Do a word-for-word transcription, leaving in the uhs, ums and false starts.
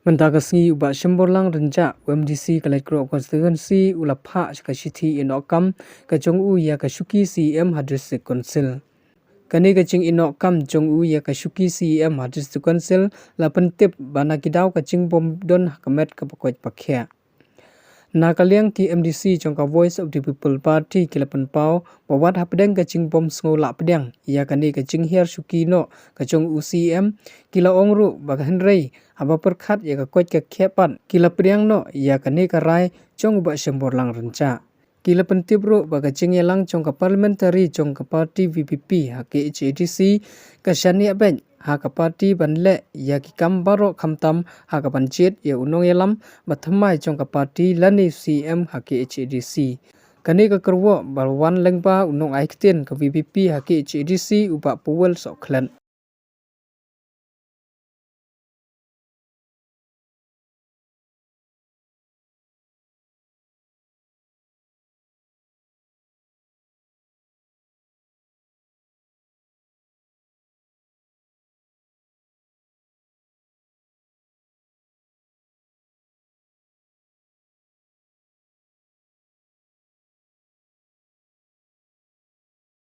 Mynta ka sngi u Bah Shemborlang Rynjah, u MDC ka Laitkroh Constituency, u la phah ka shithi ïehnoh kam ka jong u ïa ka shuki CEM ha District Council. Kane ka jingïehnoh kam jong u ïa ka shuki CEM ha District Council la pyntip ba na ki daw ka jingbym don ha ka met kaba koit ba khiah. Na ka liang ki MDC jong ka Voice of the People Party ki la pynpaw ba wat hapdeng ka jingbym sngew lah pdiang ïa kane ka jinghiar shuki noh ka jong u CEM, ki la ong ruh ba ka hynrei haba pyrkhat ïa ka koit ka khiah pat ki la pdiang noh ïa kane ka rai jong u Bah Shemborlang Rynjah. Ki la pyntip ruh ba ka jingïalang jong ka parliamentary jong ka party VPP ha KHADC ka shaniah beit ha ka party ban leh ïa ki kam baroh khamtam ha kaban jied ïa u nongïalam ba thymmai jong ka party lane CEM ha KHADC. Kane ka kyrwoh ba wan lyngba u nongai ktien ka VPP ha KHADC u Bah Powell Sohkhlet.